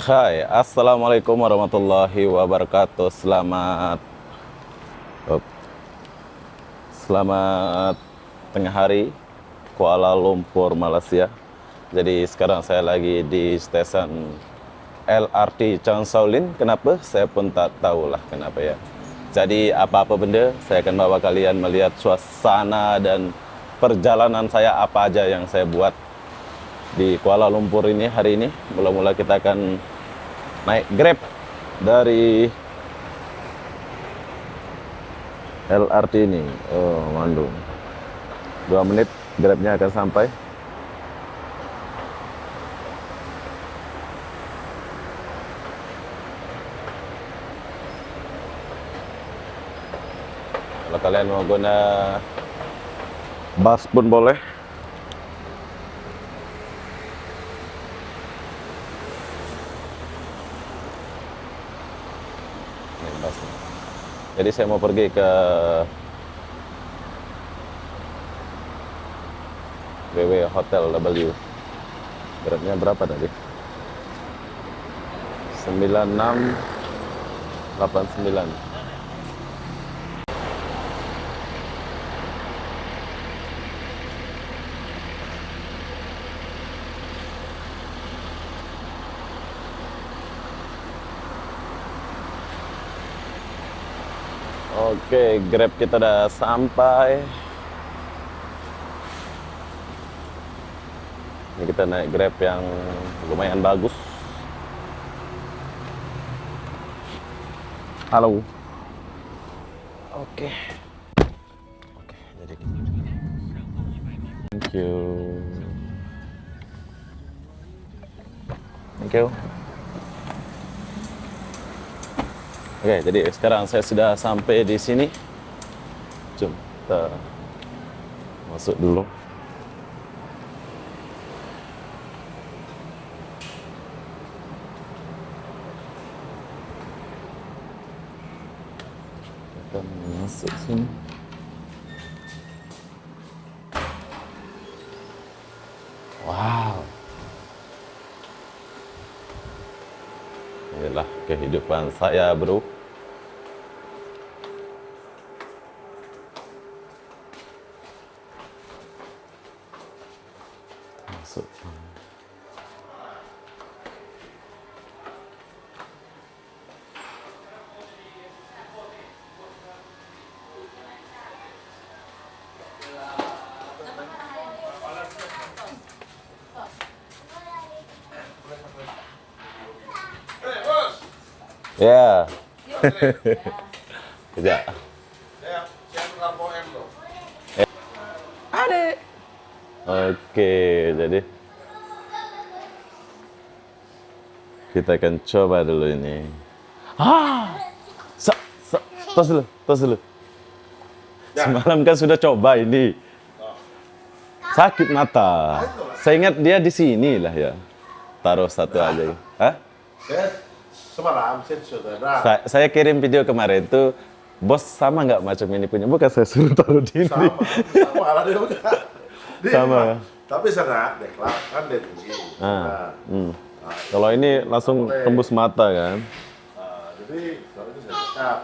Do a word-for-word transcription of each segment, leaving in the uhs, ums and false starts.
Hai, assalamualaikum warahmatullahi wabarakatuh. Selamat, op. Selamat tengah hari, Kuala Lumpur, Malaysia. Jadi, sekarang saya lagi di stesen L R T Chang Shaolin. Kenapa? Saya pun tak tahulah kenapa, ya. Jadi, apa-apa benda, saya akan bawa kalian melihat suasana dan perjalanan saya, apa aja yang saya buat di Kuala Lumpur ini hari ini. Mula-mula kita akan naik Grab dari L R T ini. Oh, mandum. Dua menit Grabnya akan sampai. Kalau kalian mau guna bus pun boleh. Ini bus nih. Jadi saya mau pergi ke W W Hotel W. Beratnya berapa tadi? Sembilan enam delapan sembilan. Oke, Grab kita udah sampai. Ini kita naik Grab yang lumayan bagus. Halo. Oke. Oke, jadi thank you. Thank you. Oke, jadi sekarang saya sudah sampai di sini. Jom kita masuk dulu. Kita masuk sini. Wow. Inilah kehidupan saya, bro. Masuk. Ya. Kejap. Adek. Oke, jadi kita akan coba dulu ini. Ah! Sa, sa, tos dulu, tos dulu. Semalam kan sudah coba ini. Sakit mata. Saya ingat dia di sini lah ya. Taruh satu aja. Hah? Saya semalam, saya sudah dah. Sa-, saya kirim video kemarin tuh, "Bos, sama nggak macam ini punya?" Bukan saya suruh taruh di ini. Sama, sama lah dia bukan. Di Sama rumah. Ya? Tapi sana, deklak, kan dia tinggi. Ah, Nah. hmm. Nah, Kalau ini langsung boleh. Tembus mata kan? Nah, jadi, kalau itu saya cakap.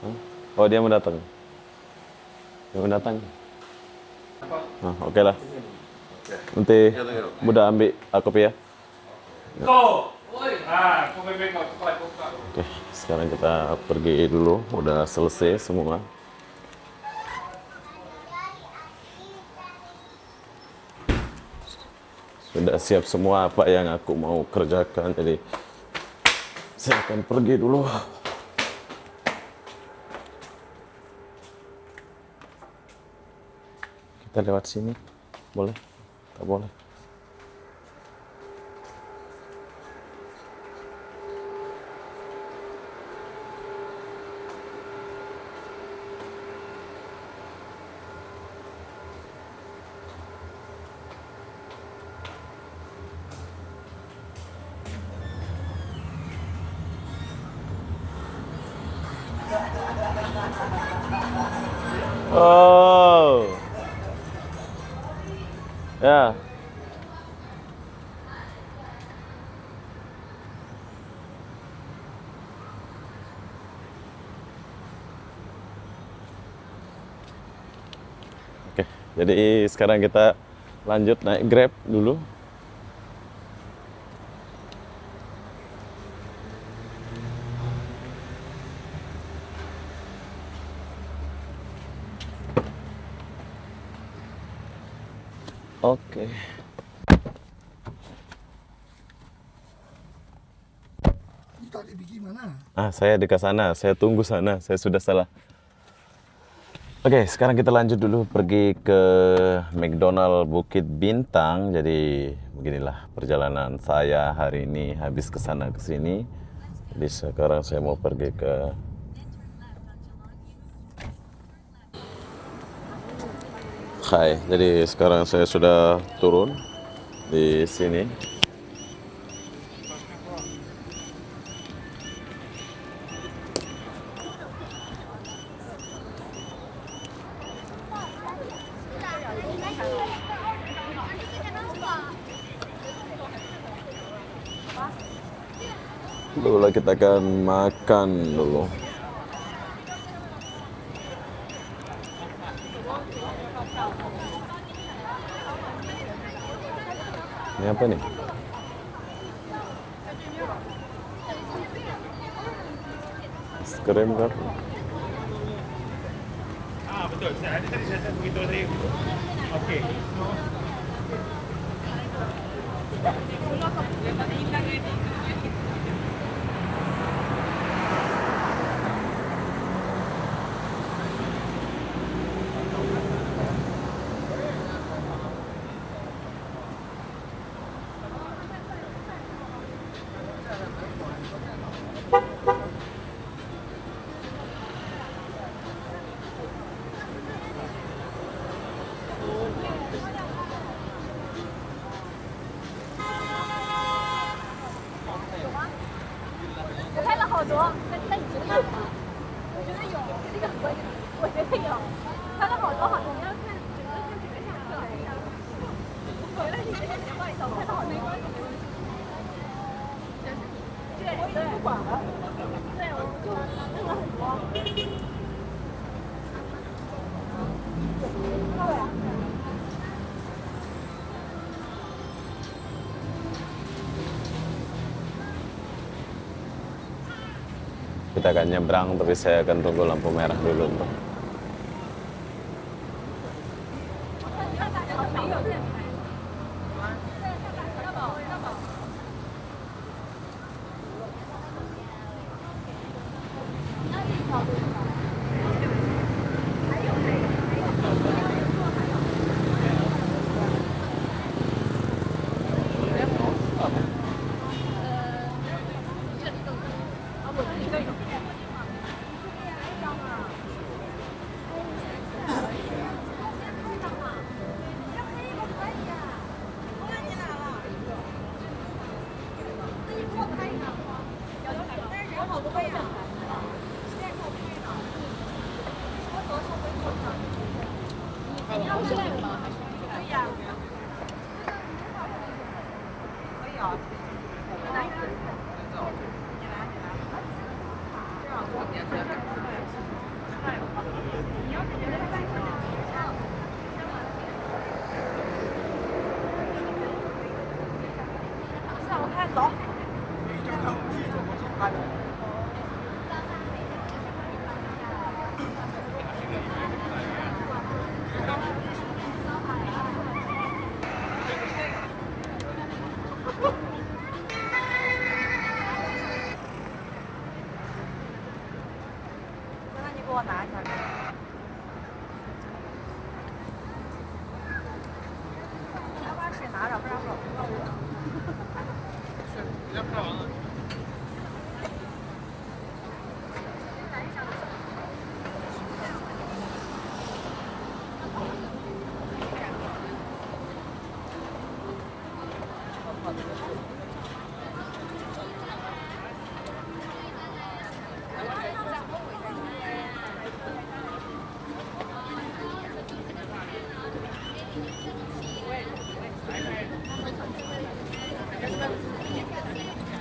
Hah? Oh, dia mau datang. Dia mau datang. Nah, oke lah. Oke. Nanti Iya, iya. Budak ambil, ah, kopi ya. Go! Oi! Ah, kau main-main kau, cepat, cepat. Oke, sekarang kita pergi dulu, udah selesai semua. Sudah siap semua apa yang aku mau kerjakan, jadi saya akan pergi dulu. Kita lewat sini, boleh? Tak boleh. Oh. Ya. Jadi sekarang kita lanjut naik Grab dulu. Oke. Ini tadi pergi mana? Ah, saya di ke sana, saya tunggu sana, saya sudah salah. Oke, sekarang kita lanjut dulu pergi ke McDonald Bukit Bintang. Jadi beginilah perjalanan saya hari ini, habis ke sana ke sini. Jadi sekarang saya mau pergi ke Hai, jadi sekarang saya sudah turun di sini. Dulu kita akan makan dulu. Ini apa nih? Es krim berapa? Ah, betul. Saya, tadi saya, saya begitu tadi. Oke. Kita akan nyebrang, tapi saya akan tunggu lampu merah dulu, bro.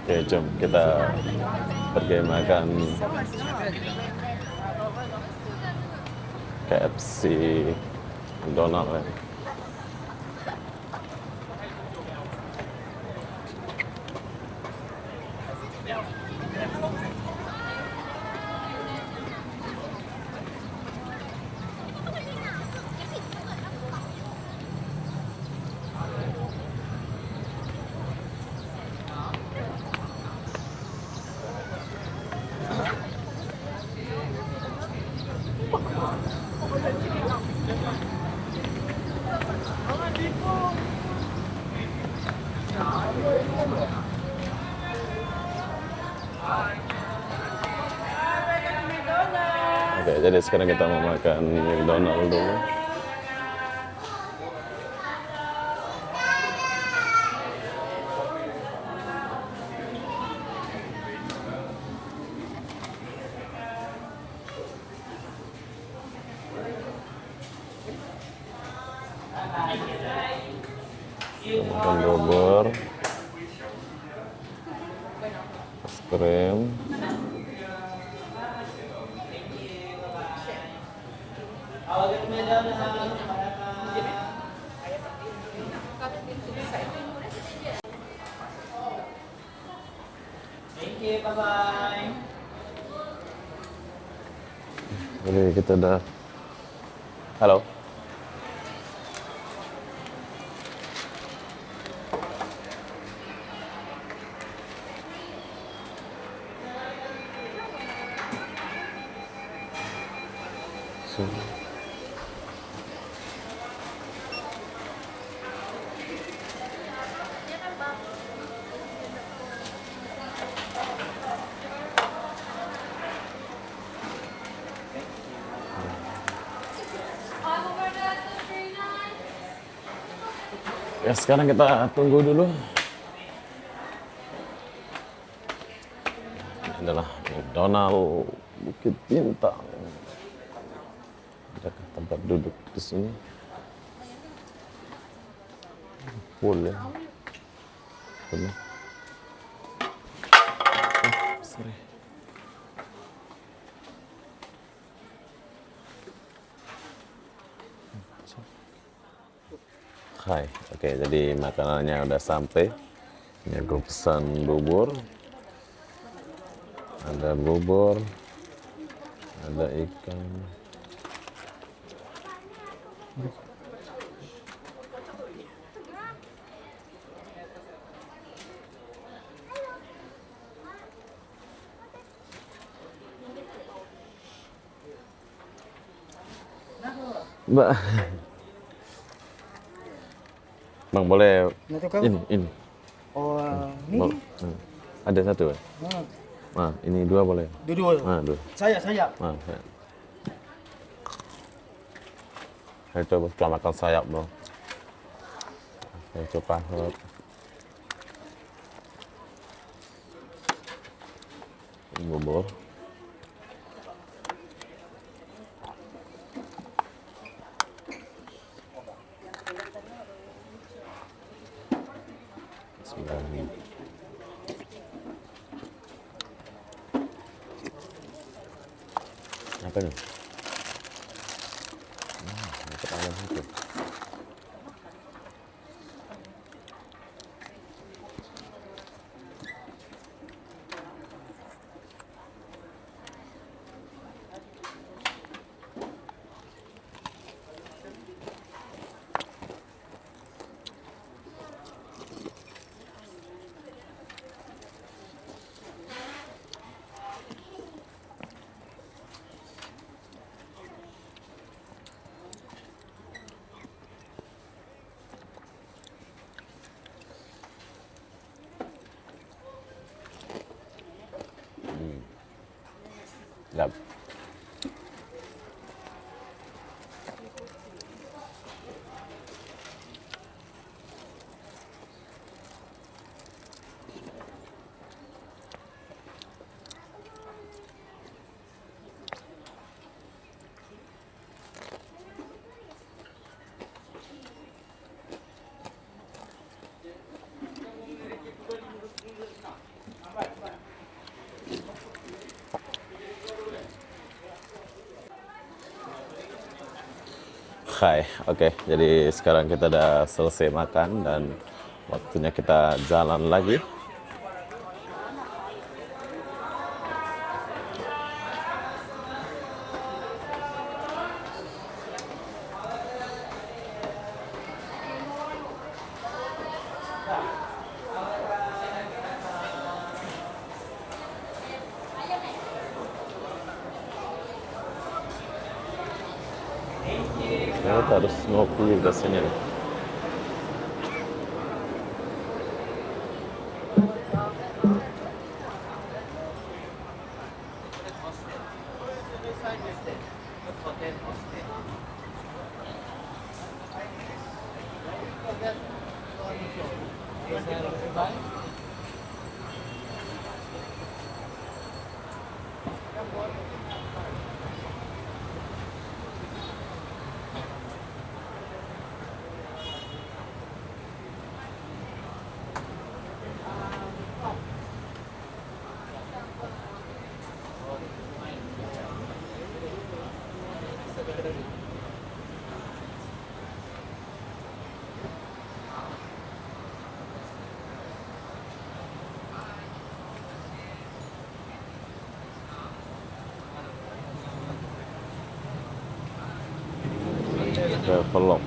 Oke, jom kita pergi makan K F C. Donald, ya. Oke, jadi sekarang kita mau makan McDonald dulu. Makan bubur, es krim. Thank you, bye-bye. Jadi kita dah, halo. So. Ya, sekarang kita tunggu dulu. Ini adalah McDonald Bukit Bintang. Adakah tempat duduk di sini? Full, ya. Penuh. Oh, sorry. Hai, oke, jadi makanannya udah sampai. Ini aku pesan bubur. Ada bubur, ada ikan. Mbak. Bang, boleh ini, ini. Oh, ini? Ada satu, ya? Nah, ini dua boleh? Dua-dua. Nah, dua. Sayap, sayap. Nah, sayap. Saya coba setelah makan sayap, bro. Saya coba. Bubur. Bismillahirrahmanirrahim. Apa ni? Hmm, dapat ayam itu. Hmm. Sedap. Hai, oke, jadi sekarang kita udah selesai makan dan waktunya kita jalan lagi. Ya, harus ngopi di sini. Travelog.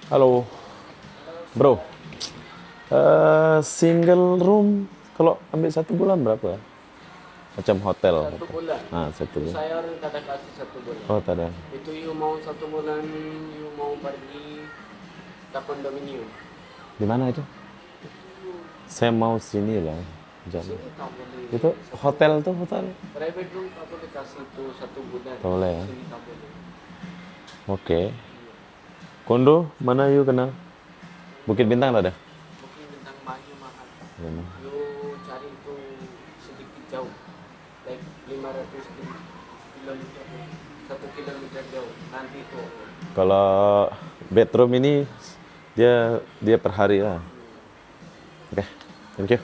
Halo. Bro. Eh, single room kalau ambil satu bulan berapa? Macam hotel. Satu bulan. Ah, satu bulan. Saya orang tak ada kasih satu bulan. Oh, tak ada. Itu you mau satu bulan, you mau pergi ke kondominium. Di mana itu? Saya mau sini lah. Jangan. Sini tak boleh. Itu hotel tuh, hotel? Private room tak boleh kasih itu satu bulan. Tak boleh, ya? Sini tak boleh. Oke. Kondo, mana you kena? Bukit Bintang tak ada? Bukit Bintang banyak mahal. Iya, nah. You cari itu sedikit jauh. Like lima ratus kil-, kilometer, satu kilometer jauh. Nanti itu. Kalau bedroom ini, dia, dia per hari lah. Oke, thank you.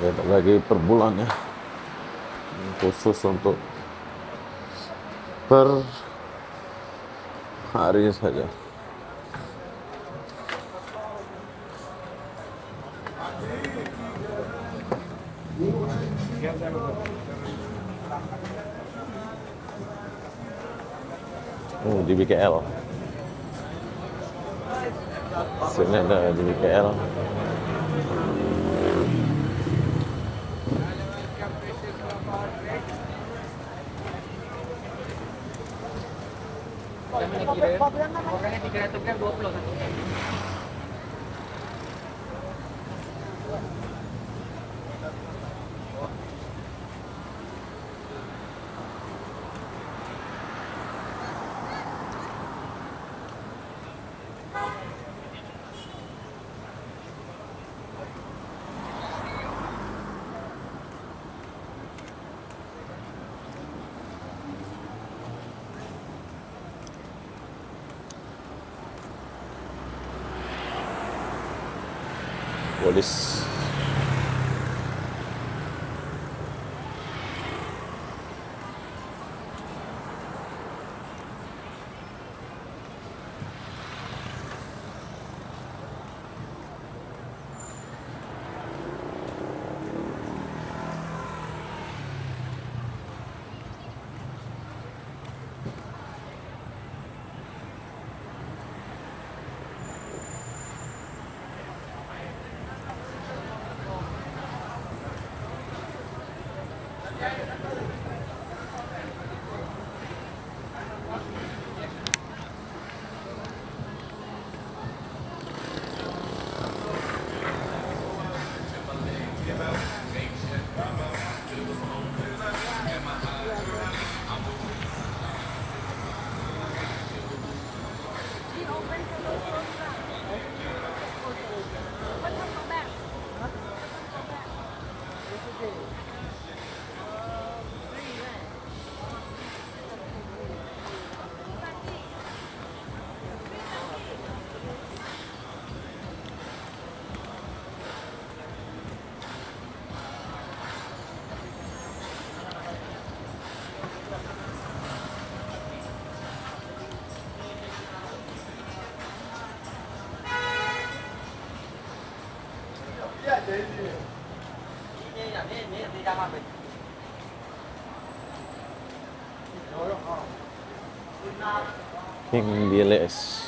Ya, tak lagi per bulan ya. Khusus untuk per hari saja. Oh, di B K L. Sini ada di B K L. Polis. King Biles.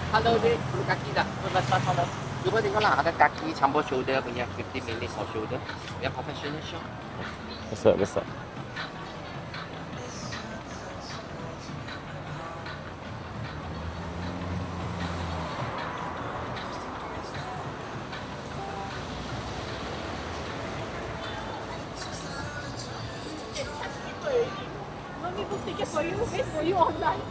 Hello, dek. Kaki dah. Lepas, lepas, hello. Cuba tengoklah, ada kaki campur shoulder punya fifteen minutes of shoulder. Biar professional show. Besar, besar. Let me book ticket for you, wait for you online.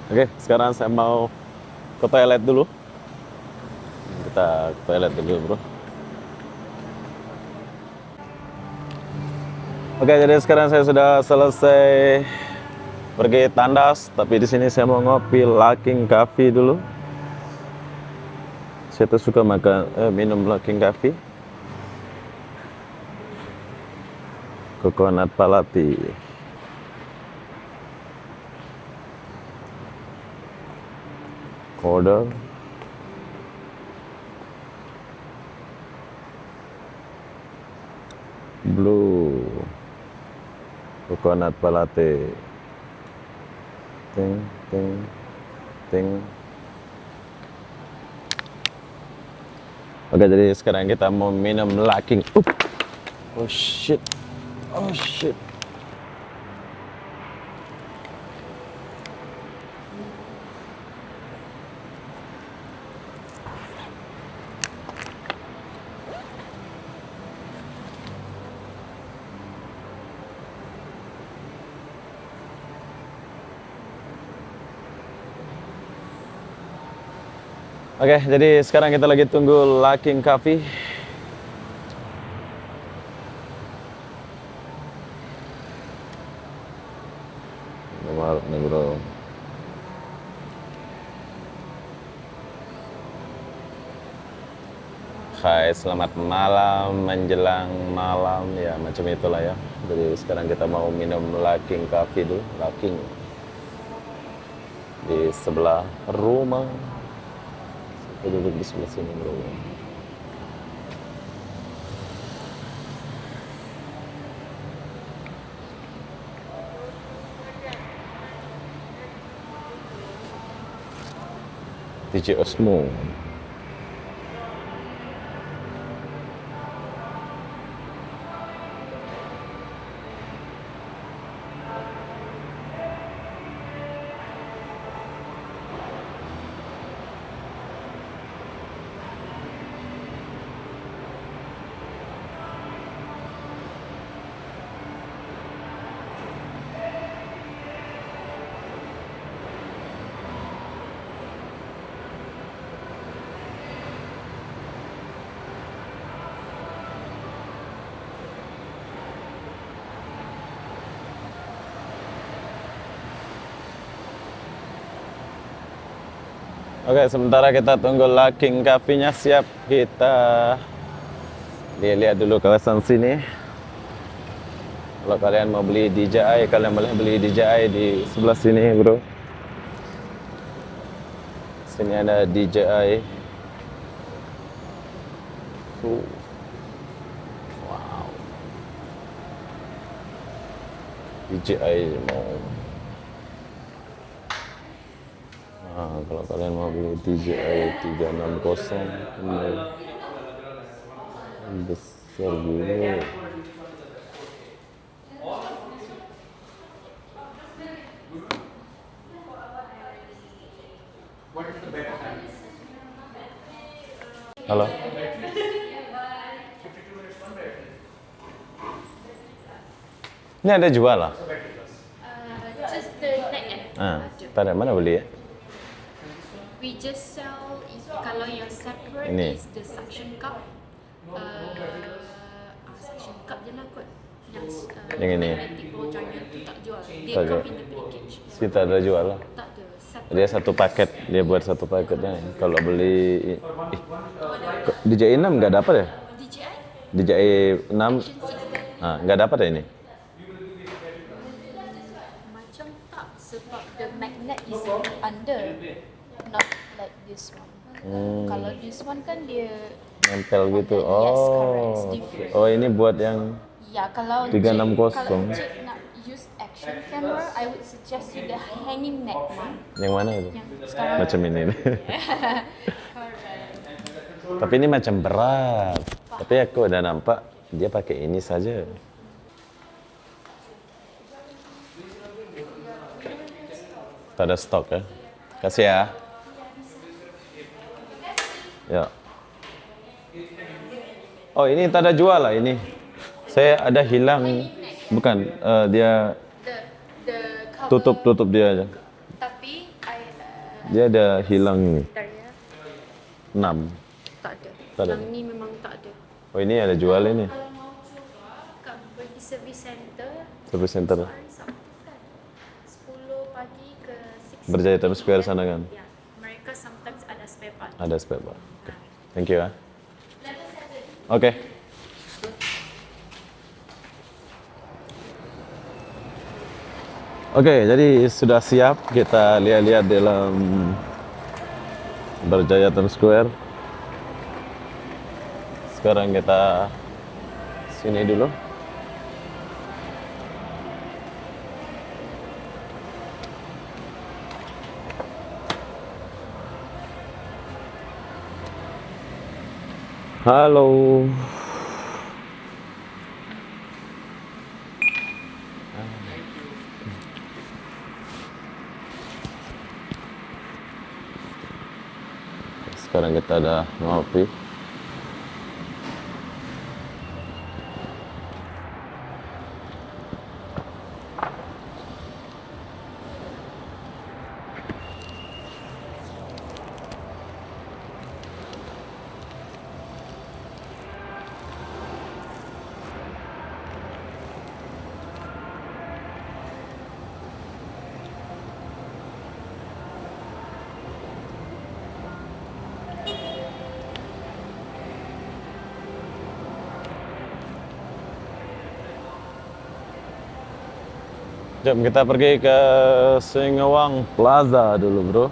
Oke, sekarang saya mau ke toilet dulu. Kita ke toilet dulu, bro. Oke, jadi sekarang saya sudah selesai pergi tandas, tapi di sini saya mau ngopi Luckin Coffee dulu. Saya tuh suka makan, eh, minum Luckin Coffee. Coconut Palate. Order. Blue. Coconut Palate. Ting, ting, ting. Oke, jadi sekarang kita mau minum Luckin. Up. Oh shit. Oh shit. Oke, jadi sekarang kita lagi tunggu Luckin Coffee. Ini warung nih, bro. Hai, selamat malam, menjelang malam, ya, macam itulah, ya. Jadi sekarang kita mau minum Luckin Coffee dulu, Luckin. Di sebelah rumah. Saya duduk di sebelah sini, bro. D J Osmo. Oke, sementara kita tunggu Luckin Coffee-nya siap, kita lihat-lihat dulu kawasan sini. Kalau kalian mau beli D J I, kalian boleh beli D J I di sebelah sini, bro. Sini ada D J I. Tuh. Wow. D J I mau. Nah, kalau kalian mau beli D J I tiga enam kosong, ini besar gini. Halo. Ini ada jual lah. Uh, just the neck, eh? Ah, tak ada. Mana beli ya? We just sell is, kalau yang separate Ini. Is the suction cup. Uh, ah, suction cup je lah kot. Yang, uh, Yang ini. Magnetic ball dryer tu tak jual. Dia Tak jual. Come in the package. Sini tak ada jual lah. Tak ada. Separate. Dia satu paket, dia buat satu paket dah. Kalau beli, ih, kok D J I enam nggak dapat ya? D J I? D J I enam, Action six. Ha, nggak dapat ya ini? Macam tak, sebab the magnet is under, not like this one. Hmm. Kalau this one kan dia Nempel gitu. Yes, correct. It's Oh. Different. Oh, ini buat yang Ya, kalau tiga enam kosong. Cik, kalau cik nak use action camera, I would suggest you the hanging neck one. Yang mana itu? Yang sekarang. Macam ini. Correct. Tapi ini macam berat. Faham. Tapi aku ada nampak dia pakai ini saja. Tak ada stok ya. Kasih ya. Ya. Oh, ini tak ada jual lah ini. Saya ada hilang. Bukan, eh, dia The, the cover. Tutup, tutup dia aja. Tapi I Dia ada hilang ini. Sebentar ya. Enam. Tak ada. Tak ada. Yang ni memang tak ada. Oh, ini ada jual ini. Kalau mau kat bagi service center, service center. Hari Sabtu kan. Sepuluh pagi ke six. Berjaya Times Square sana kan? Ya. Mereka sometimes ada spare part. Ada spare part. Oke. Thank you ya. Oke. Oke, jadi sudah siap kita lihat-lihat dalam Berjaya Times Square. Sekarang kita sini dulu. Halo. Sekarang kita ada ngopi. Jom kita pergi ke Singawang Plaza dulu, bro.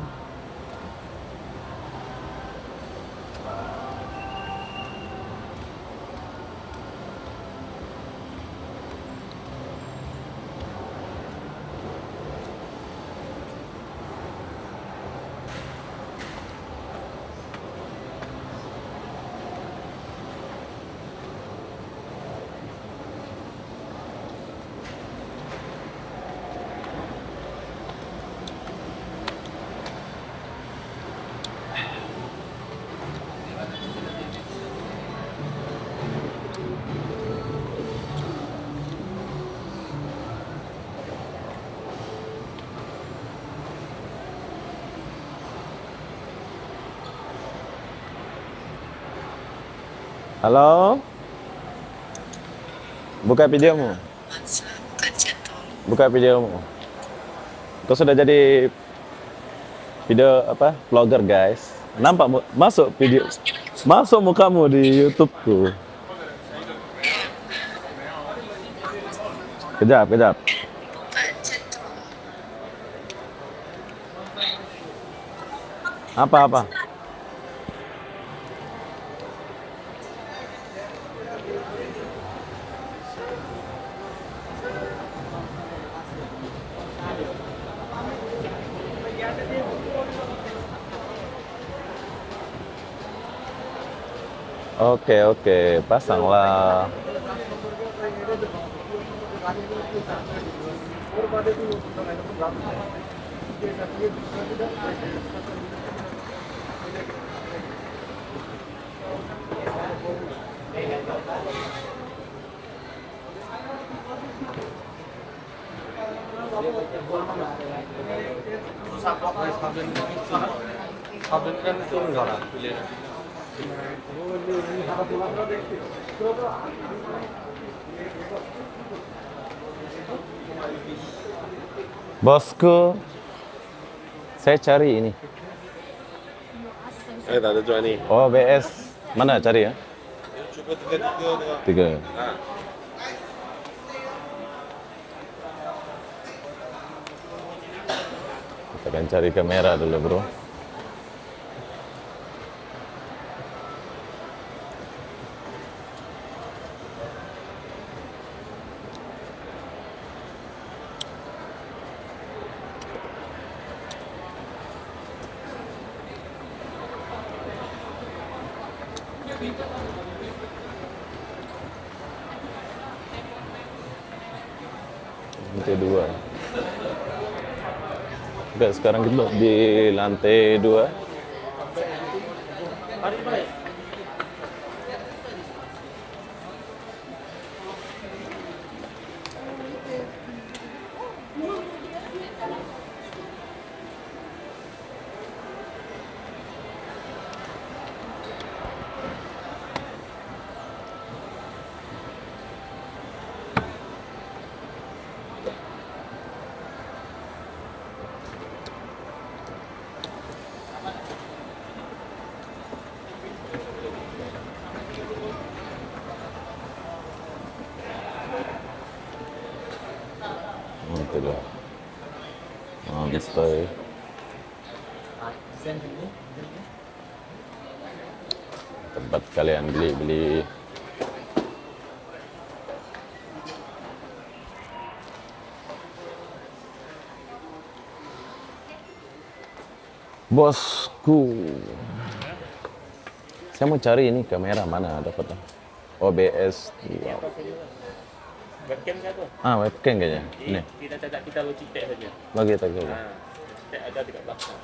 Halo? Buka videomu. Buka videomu. Kau sudah jadi video apa? Vlogger, guys. Nampak mu-, masuk video, masuk mukamu di YouTubeku. Kejap, kejap. Apa, apa? Oke, oke, pasanglah. Bosku, saya cari ini. Eh, tak ada jual ni. Oh, B S. Mana cari ya? Cuba tiga tiga tengok. Tiga. Ha. Kita akan cari kamera dulu, bro. Lantai dua. Oke, sekarang kita di lantai dua. Gitu. Mantap. Tempat kalian beli-beli. Bosku. Saya mau cari ini kamera mana dapat. O B S. Webcam satu. Ah, webcam kayaknya. Jadi, nih. Kita tak, kita Logitech saja. Logitech saja. Nah, Logitech ada dekat belakang.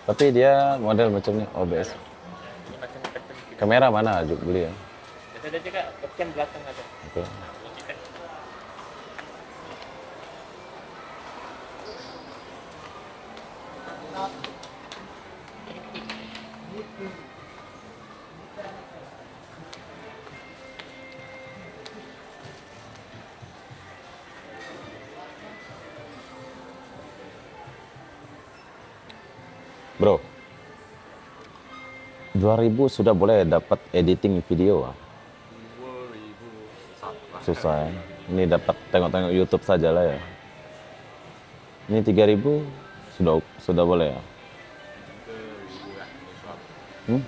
Tapi dia model macam ni, O B S. Ini macam pattern kita. Kamera mana ajuk beli ya? Biasa saja, Kak, webcam belakang ada. Oke. Nah, Logitech. Bro, dua ribu sudah boleh dapat editing video? Dua ribu susah. Susah ya. Ini dapat tengok-tengok YouTube saja lah ya. Ini tiga ribu sudah, sudah boleh ya? Hmm?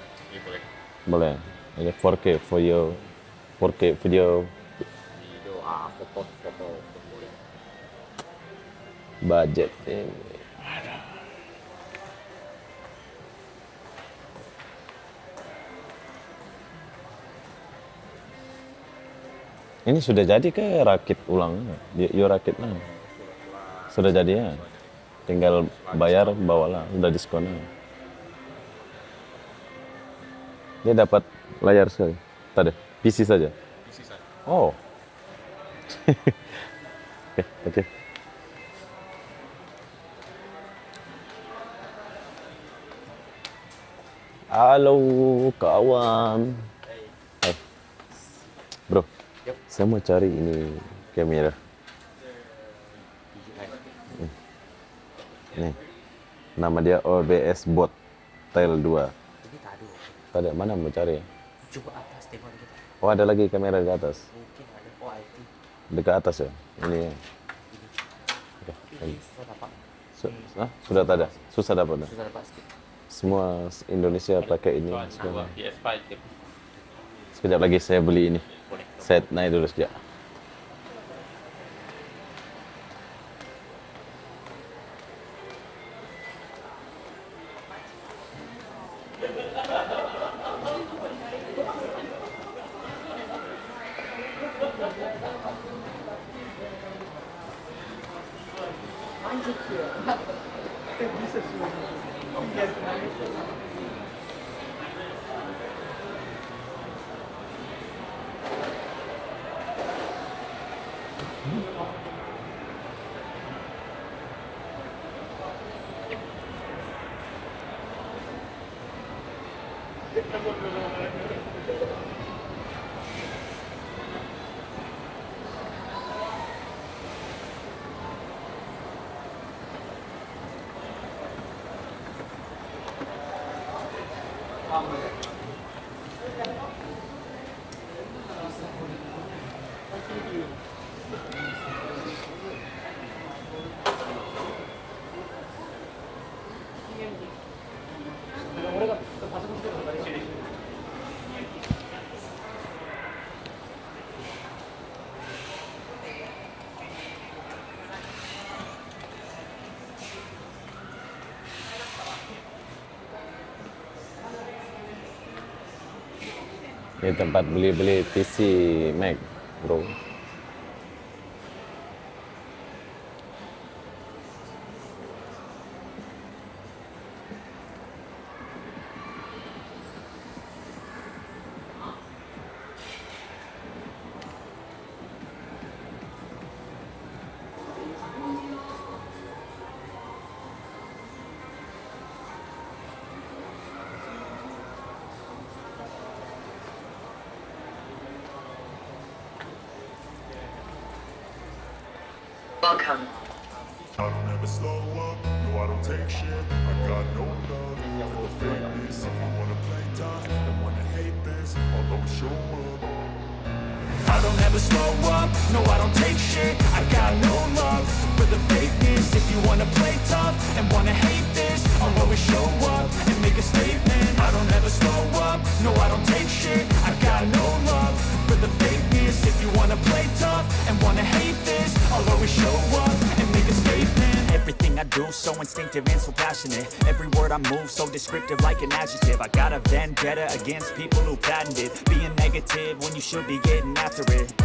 Boleh. Ini four K, for your, four K video. Video, ah, foto, foto, foto. Budget ini. Ini sudah jadi ke rakit ulang? Yo, yo rakit lah. Sudah jadi ya. Tinggal bayar, bawalah, udah diskon ya. Dia dapat layar sekali. Tadi P C saja. P C saja. Oh. Oke, oke. Halo, kawan. Hai. Bro, saya mau cari ini kamera. Nih. Nama dia O B S Bot Tail dua. Ini tak ada. Tak ada, mana mau cari? Coba atas, tengok dikit. Oh, ada lagi kamera di atas. Mungkin ada. Oh, I T. Dekat atas ya? Ini ya? Oke. Ini susah dapat. Su-, hah? Sudah tak ada? Susah dapat dah? Susah dapat sikit. Semua s-, Indonesia pakai ini sekarang. P S five je. Sekejap lagi saya beli ini. Boleh. Saya naik dulu sekejap. Ini tempat beli-beli P C Mac, bro. Welcome. I don't ever slow up, no, I don't take shit. I got no love for the fakeness. If you wanna play tough and wanna hate this, I'll always show up. I don't ever slow up, no, I don't take shit. I got no love for The fakeness, if you wanna play tough and wanna hate this, I'll always show up and make a statement. I don't ever slow up, no, I don't take shit. I got no love for the fakeness. If you wanna play tough and wanna hate this, I'll always show up and make a statement. Everything I do so instinctive and so passionate. Every word I move so descriptive like an adjective. I got a vendetta against people who patented being negative when you should be getting after it.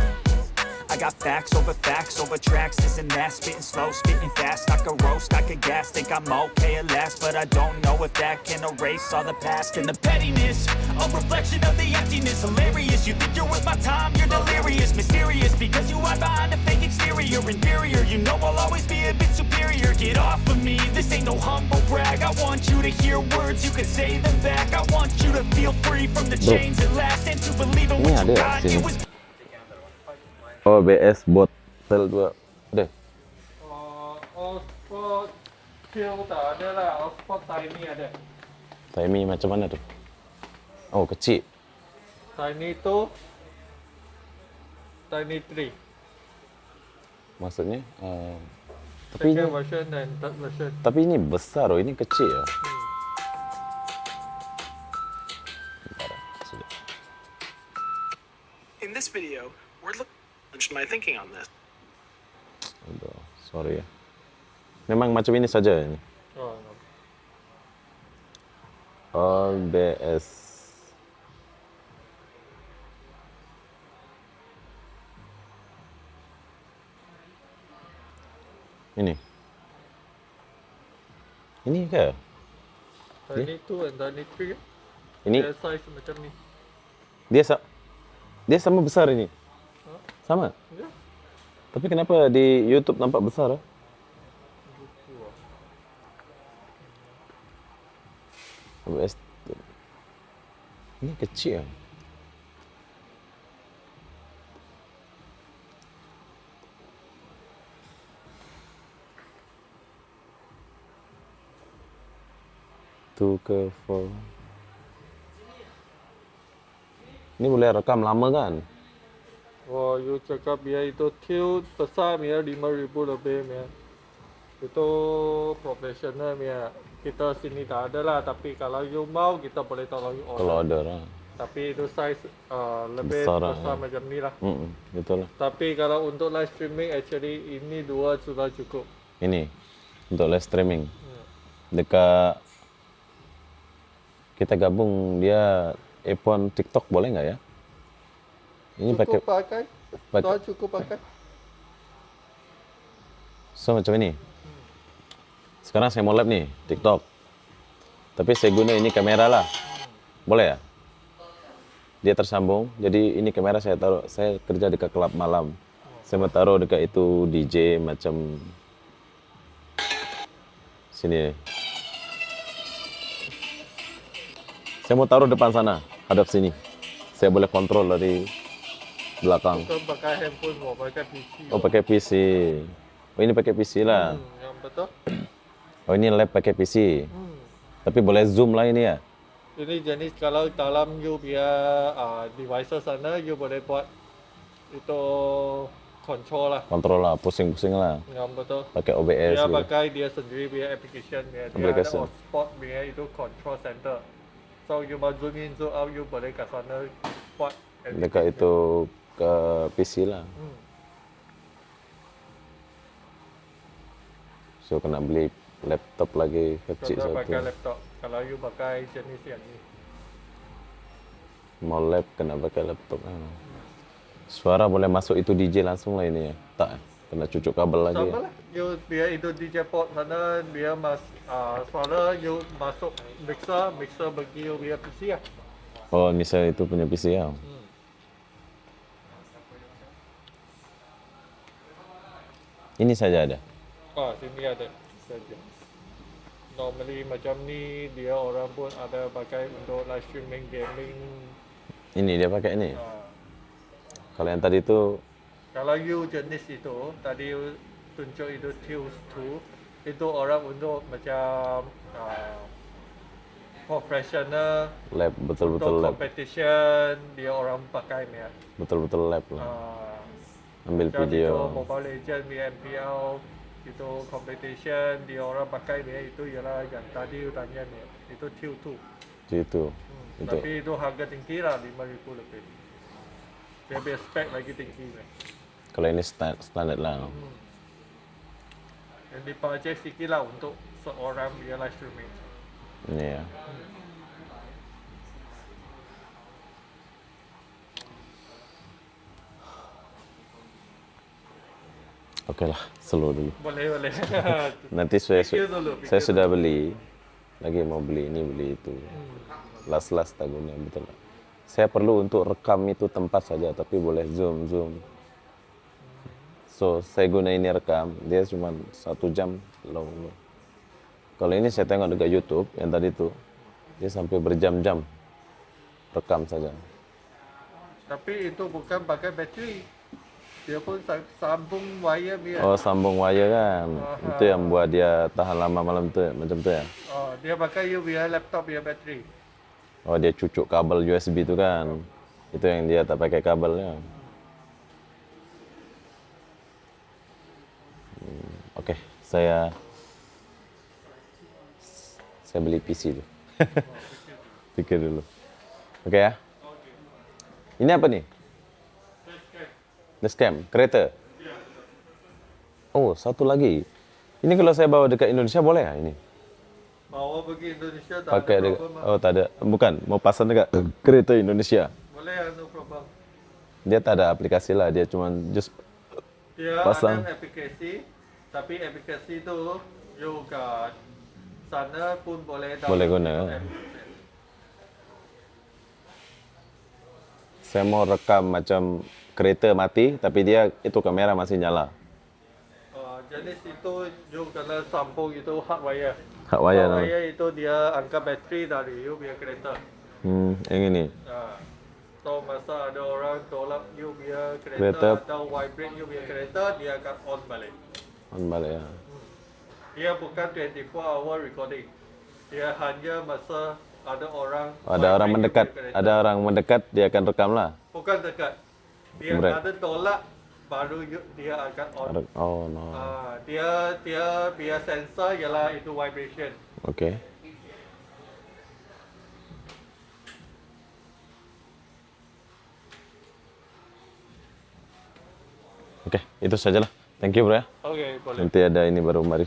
I got facts over facts over tracks, this and that, spitting slow, spitting fast. I could roast, I could gas, think I'm okay at last, but I don't know if that can erase all the past and the pettiness. A reflection of the emptiness, hilarious. You think you're worth my time, you're delirious, mysterious, because you hide behind a fake exterior, inferior. You know I'll always be a bit superior. Get off of me, this ain't no humble brag. I want you to hear words, you can say them back. I want you to feel free from the Bro. chains that last and to believe in Ini what you ada got. Sini. It was O B S bot tel dua. Deh. Kalau Osprey Q tak ada lah, Osprey Tiny ada. Tiny macam mana tu? Oh, kecil. Tiny two, Tiny three. Maksudnya, eh, tapi ini, second version dan third version. Tapi ini besar loh, ini kecil ya. Hmm. Bentar, sudah. In this video, we're look- challenge my thinking on this. Aduh, sorry ya. Memang macam ini saja ini. Oh, no. O B S. Ini. Ini ke? Tiny two and Tiny three. Ini? Dia size macam ni. Dia sa-, dia sama besar ini. Hah? Sama? Ya. Tapi kenapa di YouTube nampak besar? Gitu lah. O B S. Ini kecil. Tu ke four. Ini boleh rekam lama kan? Oh, you cakap biar itu tiup besar punya lima ribu lebih punya. Itu profesional punya. Kita sini tak ada lah, tapi kalau you mau, kita boleh tolong you order. Kalau ada lah. Tapi itu size, uh, lebih besar lah, besar ya. Macam ni lah. Mm-mm, betul lah. Tapi kalau untuk live streaming, actually ini dua sudah cukup. Ini untuk live streaming. Ya. Dekat kita gabung dia iPhone TikTok boleh nggak ya? Ini pakai, cukup pakai. Pakai. Tuh, cukup pakai. So, macam ini. Sekarang saya mau live nih, TikTok. Tapi saya guna ini kamera lah. Boleh ya? Dia tersambung. Jadi ini kamera saya taruh, saya kerja dekat kelab malam. Saya mau taruh dekat itu D J macam sini. Saya mau taruh depan sana, hadap sini. Saya boleh kontrol dari belakang. Bukan pakai handphone, mau pakai P C. Oh, pakai P C. Oh, ini pakai P C lah. Hmm, yang betul. Oh, ini lab pakai P C. Hmm. Tapi boleh zoom lah ini ya? Ini jenis kalau dalam you punya, ah, devices sana, you boleh buat itu control lah. Control lah, pusing-pusing lah. Yang betul. Pakai O B S dia gitu. Pakai dia sendiri punya application dia. Dia ada application. Hotspot punya itu control center. So, you mau zoom in, zoom out, you boleh kat sana buat editing. Dekat itu ke P C lah. Hmm. So, kena beli laptop lagi kecil satu. Kena pakai laptop. Kalau you pakai jenis yang ni. Mau lab kena pakai laptop. Ah. Suara boleh masuk itu D J langsung lah ini ya. Tak, kena cucuk kabel lagi. Sama lah. You, dia itu D J port sana, dia mas-, ah, suara you masuk mixer, mixer bagi you punya P C ya. Oh, mixer itu punya P C ya. Hmm. Ini saja ada. Ah, sini ada saja. Normally macam ni, dia orang pun ada pakai untuk live streaming, gaming. Ini dia pakai ni. Ah. Kalau yang tadi tu. Kalau you jenis itu, tadi you tunjuk itu Tius two, itu orang untuk macam, ah, professional, lab, betul-betul untuk lab. Competition, dia orang pakai ni ya. Betul-betul lab lah. Ah. Ambil macam video. Itu Mobile Legend, M P L, Itu competition, dia orang pakai dia itu ialah yang tadi utannya ni, itu Q two. Q two. Hmm, itu. Tapi itu harga tinggi lah, lima ribu lebih. Dia punya spek lagi tinggi ni. Kalau ini sta-, standard lah. Hmm. Yang dipakai sikit lah untuk seorang dia live streaming. Iya. Hmm. Oke lah, slow dulu. Boleh, boleh. Nanti saya, saya sudah beli, lagi mau beli ini, beli itu. Hmm. Las-las tak guna, betul tak? Saya perlu untuk rekam itu tempat saja, tapi boleh zoom, zoom. So, saya guna ini rekam, dia cuma satu jam long. Kalau ini saya tengok dekat YouTube yang tadi tu, dia sampai berjam-jam rekam saja. Tapi itu bukan pakai bateri. Dia pun sa-, sambung wire dia. Oh, sambung wire kan. Aha. Itu yang buat dia tahan lama malam tu, macam tu ya? Oh, dia pakai you punya laptop punya bateri. Oh, dia cucuk kabel U S B tu kan. Itu yang dia tak pakai kabelnya. Hmm, oke, saya, saya beli P C tu. Pikir dulu. Oke ya. Ini apa nih? Dashcam, kereta. Oh, satu lagi. Ini kalau saya bawa dekat Indonesia boleh ya ini? Bawa pergi Indonesia tak ada problem lah. Pakai de-, oh, tak ada. Bukan, mau pasang dekat kereta Indonesia. Boleh, no problem. Dia tak ada aplikasi lah, dia cuma just pasang. Dia ada aplikasi, tapi aplikasi tu you kat sana pun boleh download. Boleh guna. Saya mau rekam macam kereta mati, tapi dia itu kamera masih nyala. Ah, jenis itu you kena sambung itu hardwire. Hardwire, no. Hardwire itu dia angkat bateri dari you punya kereta. Hmm, yang ini. Ah. So, masa ada orang tolak you punya kereta, kereta, atau vibrate you punya kereta, dia akan on balik. On balik, ya. Hmm. Dia bukan twenty four hour recording. Dia hanya masa ada orang, ada orang vibrate mendekat, you punya kereta. Ada orang mendekat, dia akan rekam lah. Bukan dekat. Dia ada tolak, baru you, dia akan on. Ada, oh, no. Ah, dia, dia punya sensor ialah itu vibration. Oke. Oke, itu sajalah. Thank you, bro, ya. Oke, boleh. Nanti ada ini baru mari.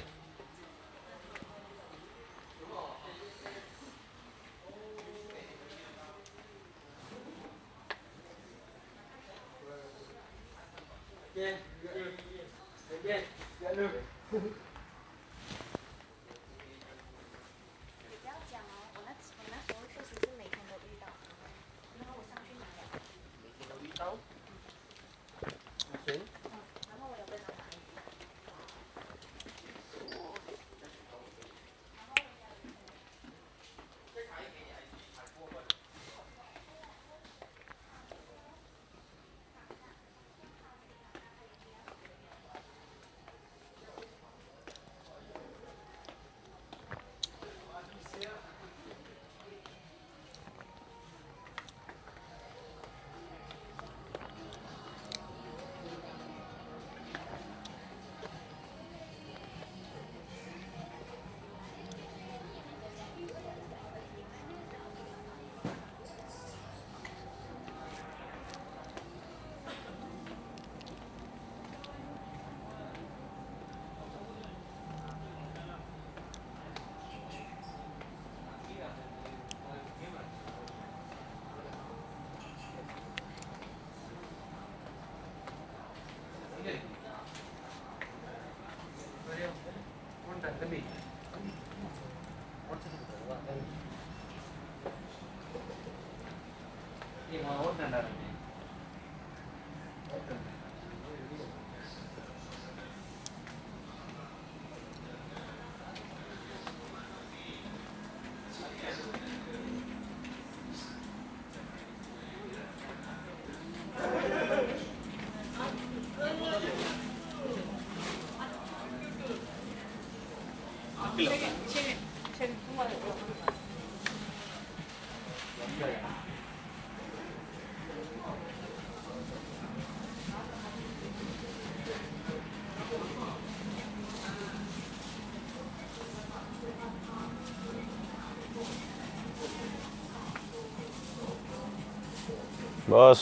Bos.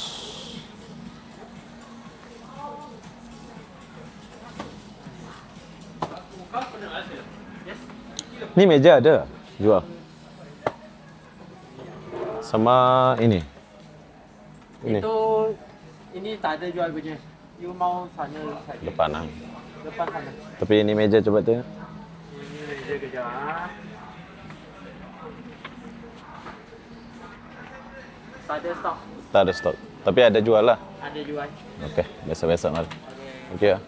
Ni meja ada jual. Sama ini. Ini. Itu, ini tak ada jual punya. You mau sana saja. Depan, ah. Depan sana. Tapi ini meja coba tu. Ini meja kejap, ah. Tak ada stok. Tak ada stok. Tapi ada jual lah. Ada jual. Oke, besok-besok lah. Oke.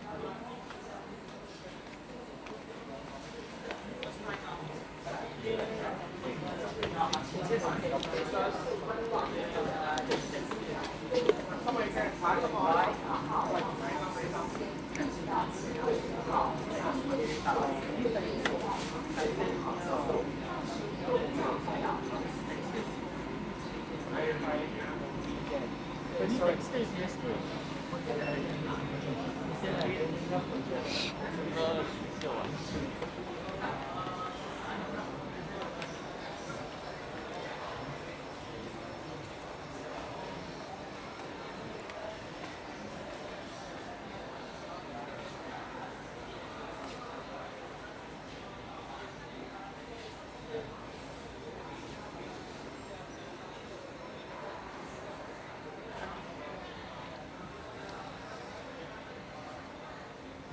Thank you ya.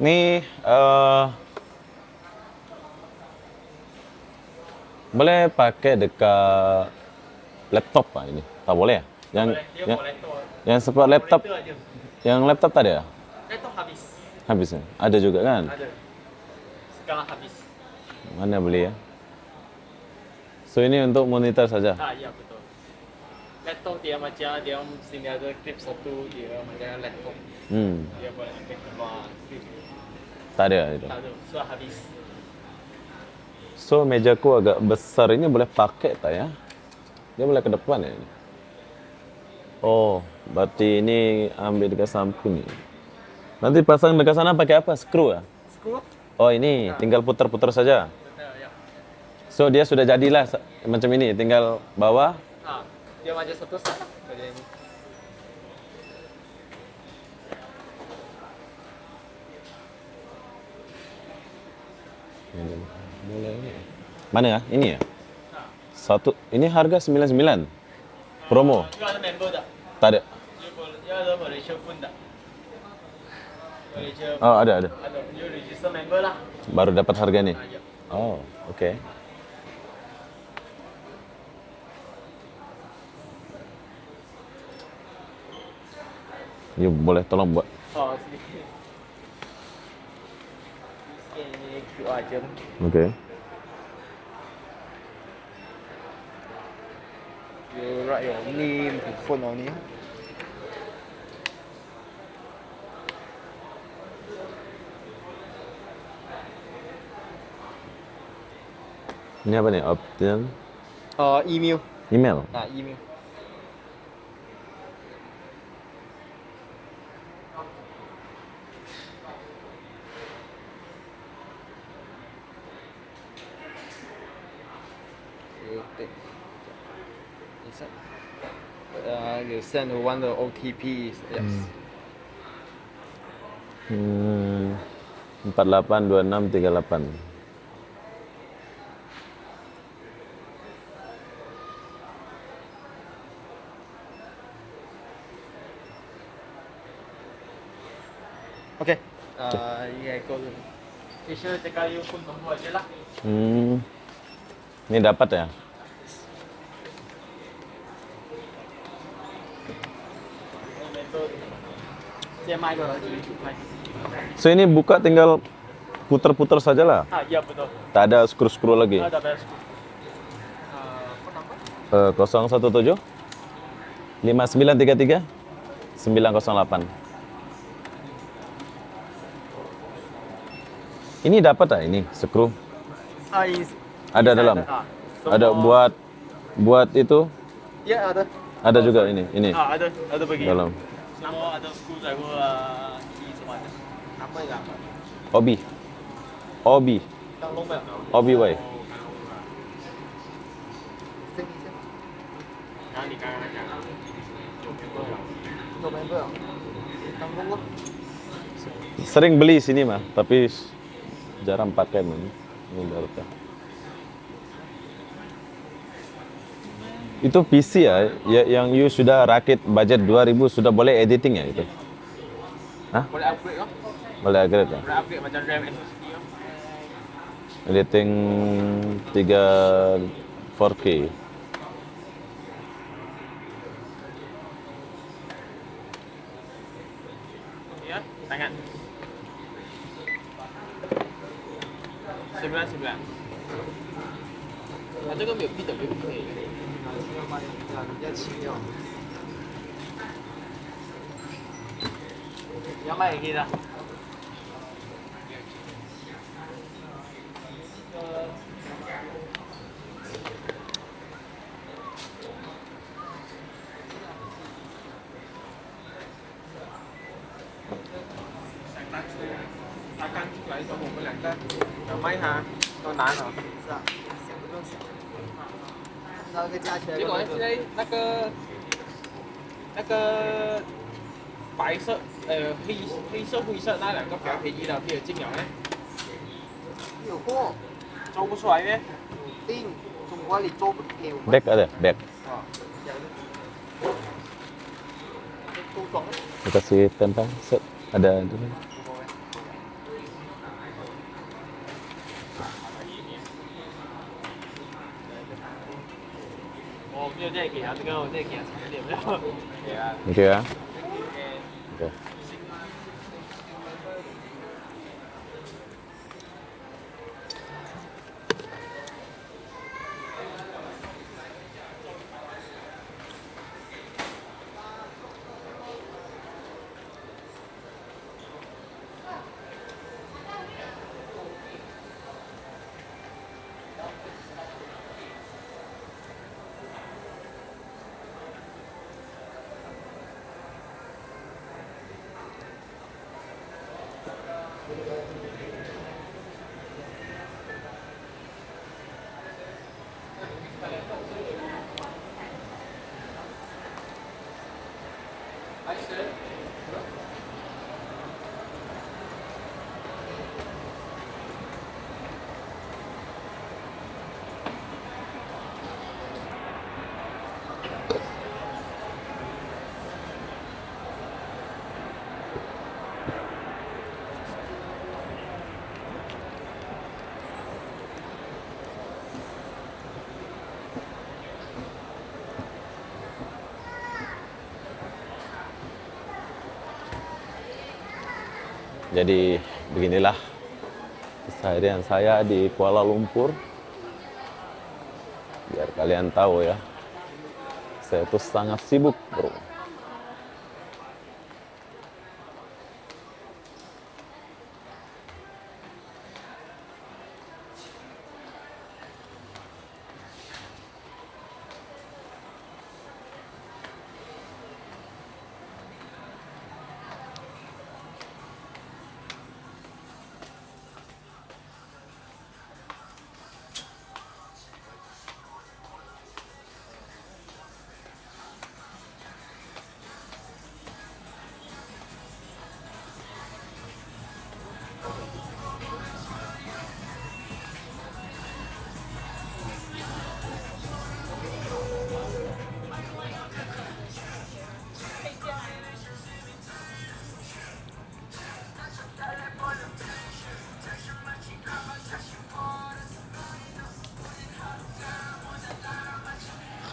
Ni, eh, boleh pakai dekat laptop ah ini. Tak boleh ya? Yang, boleh, dia yang, buat laptop. Yang support laptop. Monitor aja. Yang laptop tak ada ya? Laptop habis. Habis ya? Ada juga kan? Ada. Sekarang habis. Mana beli ya? So ini untuk monitor saja. Ah, ya, betul. Laptop dia macam, dia sini ada clip satu, dia macam laptop. Hmm. Dia boleh ambil keluar clip. Tak ada itu. Tak ada. So habis. So mejaku agak besar ini boleh pakai tak ya? Dia boleh ke depan ya ini? Oh, berarti ini ambil dekat samping ni. Nanti pasang dekat sana pakai apa? Skru ya? Skru. Oh, ini tinggal putar-putar saja. Putar, ya. So dia sudah jadilah sa- macam ini, tinggal bawah. Ah, dia macam satu set lah kerja ini. Ini boleh ni. Mana ah? Ini ya? Satu, ini harga sembilan sembilan. Promo? You ada member tak? Tak ada. You boleh, you ada Malaysia phone tak? Malaysia. Oh, ada, ada. Ada. You register member lah. Baru dapat harga ni. Ah, ya. Oh, oke. You boleh tolong buat. Oh, sini. Scan Q R aja. Oke. You write your name, your phone on it. Ini apa nih? Option? Uh, email. Email? Ah, email. You take. Is that, uh, you send one the O T P. Yes. Hmm. Hmm, empat delapan dua enam tiga delapan. Oke. Eh, iya, ikut dulu. Isya cakap you pun tunggu aja lah. Hmm. Ini dapat ya? C M I tu lagi. So ini buka tinggal putar-putar sajalah. Ah, iya betul. Tak ada scroll-scroll lagi. Ada bayar sepuluh. Eh, phone number? Eh, kosong satu tujuh, lima sembilan tiga tiga, sembilan kosong delapan. Ini dapat tak ini, skru? Ah, ini ada dalam? Ah, ada semua. Buat, buat itu? Ya, ada. Ada juga ini, ini. Ah, ada, ada bagi. Dalam. Semua ada skru driver, ah, key semua ada. Apa yang dapat? Obi. Obi. Obi, wai. Yang di kanan aja. Sering beli sini mah, tapi jarang pakai man. Ini baru tah. Itu P C ya, ya, yang you sudah rakit budget dua ribu sudah boleh editing ya itu? Hah? Boleh upgrade lah. Boleh upgrade ya? Boleh upgrade macam RAM S S D lah. Editing tiga four K. Ya, tangan. Sebelah, sebelah. Ada kan biar kita biar kita. 要卖给他。结果呢，现在那个那个白色呃黑黑色灰色那两个比较便宜的，比较近了呢，有货，做不出来呢。定，中国里做不了。 Back ada, back. Dikasih tempel, set, ada dulu. 我没有再给他这个，我再给他充电，没有。 Gitu ya. Oke. Jadi beginilah keseharian saya di Kuala Lumpur. Biar kalian tahu ya, saya tuh sangat sibuk, bro.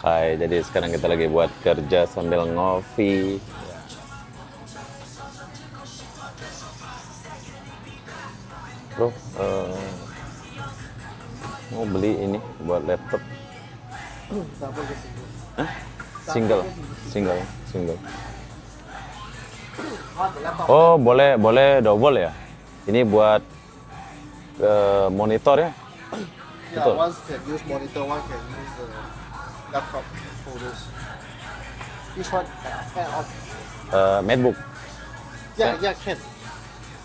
Hai, jadi sekarang kita lagi buat kerja sambil ngopi. Bro, eh, mau beli ini buat laptop. Hah? Single, single, single. Oh, boleh, boleh double ya? Ini buat eh, monitor ya? Yeah, Betul. One can use monitor, one can use the laptop for this. Which one? Uh, uh, Eh, MacBook. yeah, yeah, can.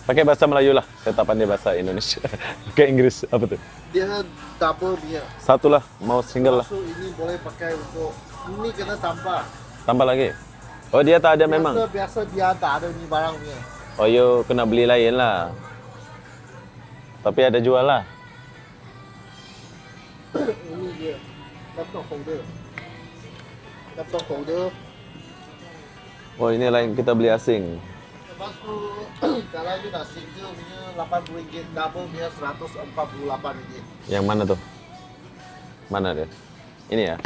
Pakai bahasa Melayu lah. Saya tak pandai bahasa Indonesia. Pakai Inggris apa tu? Dia double punya. Satu lah, mau single lah. So ini boleh pakai untuk ini kena tambah. Tambah lagi. Oh, dia tak ada memang. Biasa, biasa dia tak ada ni barang punya. Oh, yo kena beli lain lah. Tapi ada jual lah. Ini dia. Laptop holder. Laptop holder. Oh, ini lain kita beli asing. Lepas tu, kalau you nak single punya lapan puluh ringgit, double punya seratus empat puluh lapan ringgit. Yang mana tu? Mana dia? Ini ya?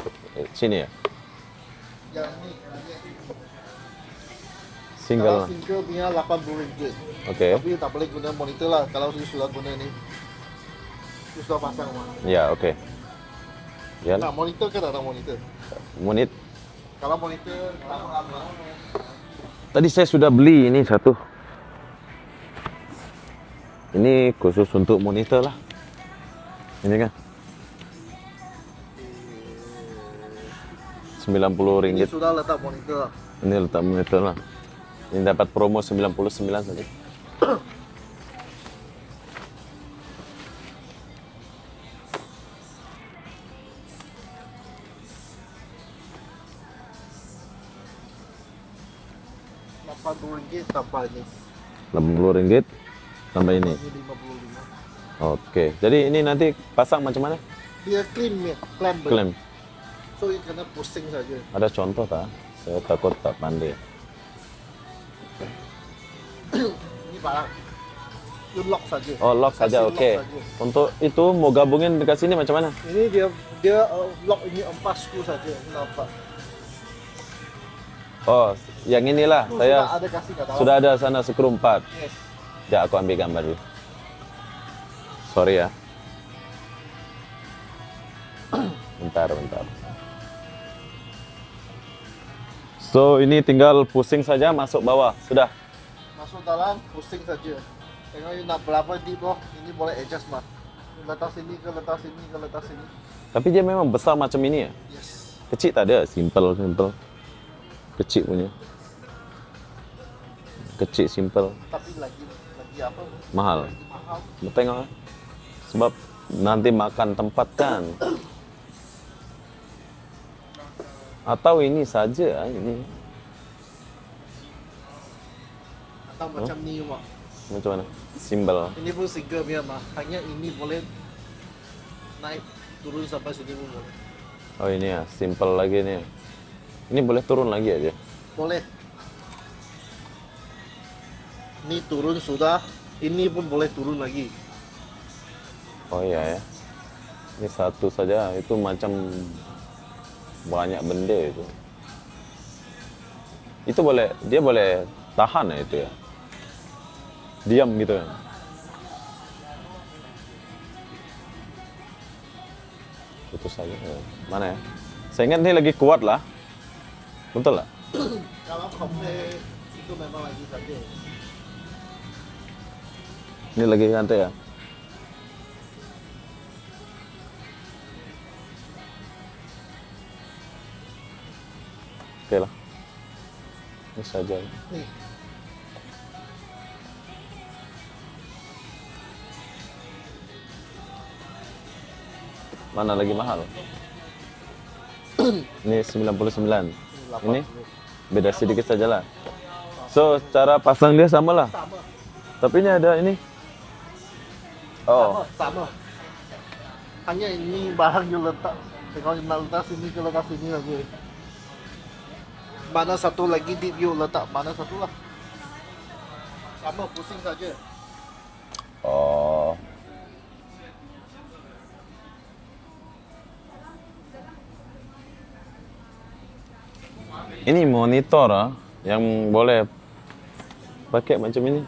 Sini ya? Yang ni, single. Kalau single punya lapan puluh ringgit. Oke. Tapi tak boleh guna monitor lah kalau you sudah guna ni. You sudah pasang mah. Ya, oke. Ya. Nah, monitor ke tak ada monitor? Monit. Kalau monitor, lama-lama. Tadi saya sudah beli ini satu. Ini khusus untuk monitor lah. Ini kan. Sembilan puluh ringgit. Ini sudah letak monitor. Ini letak monitor lah. Ini dapat promo sembilan puluh sembilan tadi. Lapan puluh ringgit tambah ini. Lapan puluh ringgit tambah ini. Ini lima puluh lima. Oke, jadi ini nanti pasang macam mana? Dia klem ya, klem. Klem. So, ini kena pusing saja. Ada contoh tak? Saya takut tak pandai. Ini barang. Itu lock saja. Oh, lock saja, oke. Untuk itu mau gabungin dekat sini macam mana? Ini dia, dia, eh, lock ini empat screw saja, nampak. Oh, yang inilah. Saya sudah ada kasih kat dalam. Sudah ada sana skru empat. Yes. Ya, aku ambil gambar dulu. Sorry ya. Bentar, bentar. So, ini tinggal pusing saja masuk bawah. Sudah. Masuk dalam, pusing saja. Tengok you nak berapa deep, bro. Ini boleh adjust mah. Letak sini ke, letak sini ke, letak sini. Tapi dia memang besar macam ini ya? Yes. Kecil tak ada, simple, simple. Kecil punya. Kecil, simple. Tapi lagi, lagi apa? Mahal. Lagi mahal. Betengah. Sebab nanti makan tempat kan. Atau ini saja, ini. Atau macam ni, Mak. Macam mana? Simbol. Ini pun single punya, Mak. Hanya ini boleh naik turun sampai sini pun boleh. Oh, ini ya, simple lagi nih. Ini boleh turun lagi aja. Boleh. Ini turun sudah, ini pun boleh turun lagi. Oh iya ya. Ini satu saja, itu macam banyak benda itu. Itu boleh, dia boleh tahan ya itu ya. Diam gitu ya. Putus aja. Mana ya? Saya ingat ini lagi kuat lah. Betul lah. Kalau kompe itu memang lagi sakit. Ini lagi santai ya. Oke lah. Ini saja. Nih. Mana lagi mahal? Ini sembilan puluh sembilan. Ini beda sedikit saja lah. So, cara pasang dia sama lah. Sama. Tapi ini ada ini. Oh. Sama, sama. Hanya ini barang you letak. Kalau nak letak sini, ke letak sini lagi. Mana satu lagi di you letak, mana satu lah. Sama, pusing saja. Oh. Ini monitor ah, yang boleh pakai macam ini.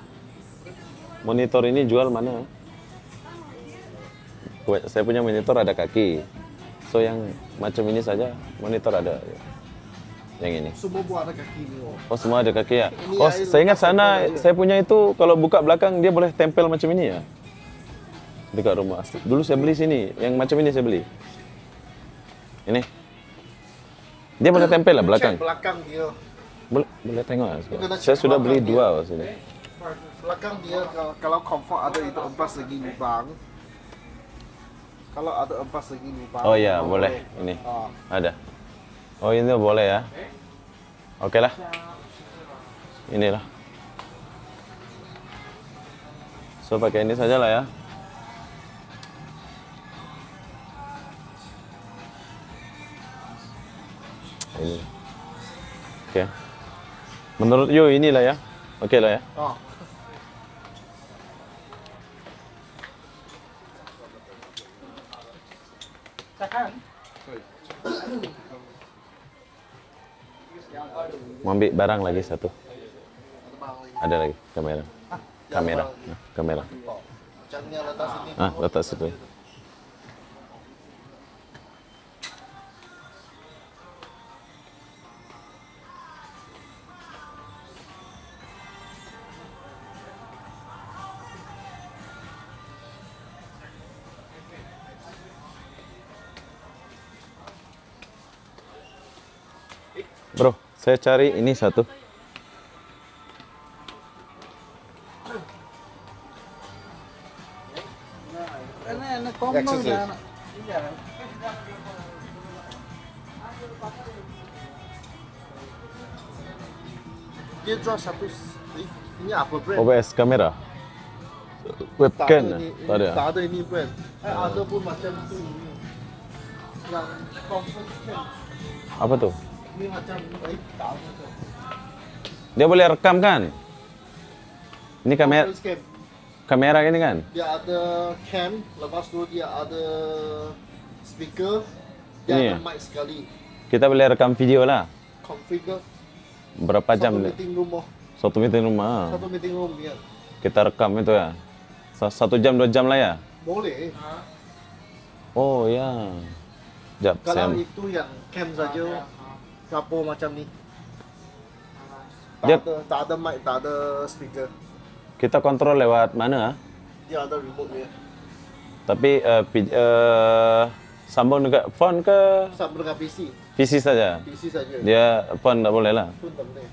Monitor ini jual mana? Buat, saya punya monitor ada kaki. So, yang macam ini saja monitor ada. Yang ini. Semua pun ada kaki ni, oh. Oh, semua ada kaki ya? Ini. Oh, saya ingat sana, saya punya itu kalau buka belakang dia boleh tempel macam ini ya? Dekat rumah. Dulu saya beli sini, yang macam ini saya beli. Ini. Dia boleh tempel lah belakang. Check belakang dia. Boleh, boleh tengok lah. Saya sudah beli dua sini. Belakang dia kalau, kalau confirm ada itu empas lagi lubang. Kalau ada empas lagi lubang. Oh ya, boleh. Ini. Ah. Ada. Oh, ini boleh ya. Oke lah. Inilah. So, pakai ini sajalah ya. Ini. Oke. Menurut you inilah ya. Oke lah ya. Oh. Mau ambil barang lagi satu. Ada lagi kamera. Kamera. Nah, kamera. Ah, letak situ. Bro, saya cari ini satu. Dia jual satu, ini apa brand? O B S kamera. Webcam tak ada, ini, tak ada. Tak ada ini brand. Eh, ada pun macam tu. Yang conference cam. Apa tu? Ini macam, eh, tak ada tu. Dia boleh rekam kan? Ini kamera. Conference cam. Kamera gini kan? Dia ada cam, lepas tu dia ada speaker, dia ada mic sekali. Kita boleh rekam video lah. Configure. Berapa jam? Satu meeting room. Satu meeting room, ah. Satu meeting room, ya. Kita rekam itu ya. Sa- satu jam, dua jam lah ya. Boleh. Oh ya. Jap, kalau itu yang cam saja, siapa macam ni? Tak ada, tak ada mic, tak ada speaker. Kita kontrol lewat mana? Ah? Dia ada remote dia. Tapi eh, pi- eh, sambung dengan phone ke? Sambung dengan P C. P C saja. P C saja. Dia phone tak boleh lah. Phone tak boleh.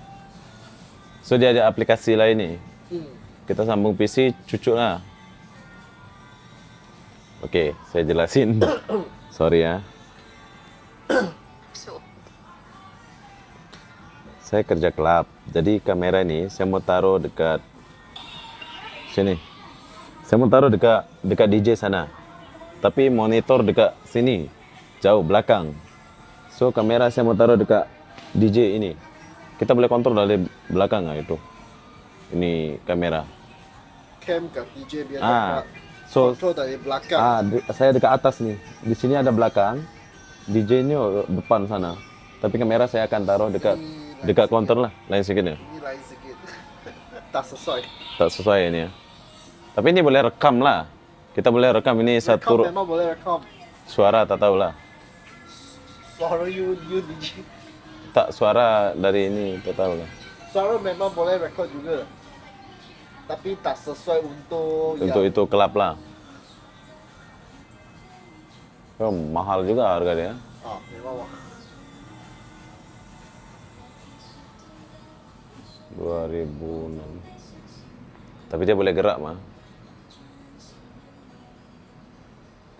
So dia ada aplikasi lain ni. Hmm. Kita sambung P C, cucuk lah. Oke, saya jelasin. Sorry ya. Saya kerja kelab. Jadi kamera ni saya mau taruh dekat sini. Saya mau taruh dekat dekat D J sana. Tapi monitor dekat sini. Jauh belakang. So kamera saya mau taruh dekat D J ini. Kita boleh kontrol dari belakang lah itu. Ini kamera. Cam kat D J biar ah, dapat so, control dari belakang. Ah, de- saya dekat atas ni. Di sini ada belakang. D J ni depan sana. Tapi kamera saya akan taruh dekat ini dekat counter lah, lain sikit ni. Ini lain sikit. Tak sesuai. Tak sesuai ini ya. Tapi ini boleh rekam lah. Kita boleh rekam ini satu. Rekam memang boleh rekam. Suara tak tahulah. Suara you, you D J. Tak, suara dari ini tak tahulah. Suara memang boleh record juga. Tapi tak sesuai untuk untuk yang itu kelab lah. Oh, mahal juga harga dia. Ah, memang mahal. Dua ribu enam. Tapi dia boleh gerak mah.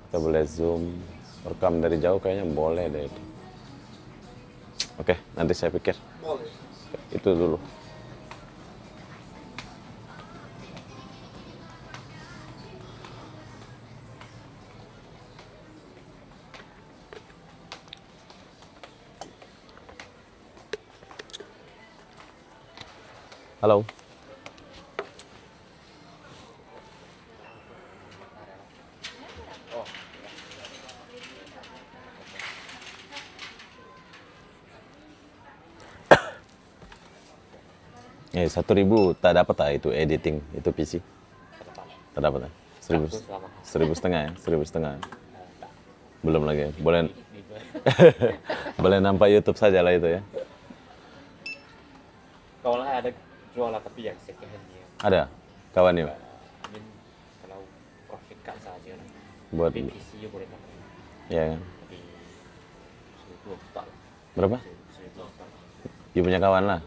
Kita boleh zoom, rekam dari jauh kayaknya boleh deh itu. Oke, nanti saya pikir. Boleh. Itu dulu. Halo. Eh, satu ribu tak dapat ah itu editing, itu P C? Tak dapat ah? Seribu, seribu setengah ya? Seribu setengah. Belum lagi. Boleh, boleh nampak YouTube saja lah itu ya. Kalau lah ada jual lah, tapi yang second hand dia. Ada? Kawan you? I mean, kalau graphic card saja lah. Buat tapi P C you boleh pakai. Ya kan? Tapi seribu empat lah. Berapa? Seribu empat. You punya kawan lah.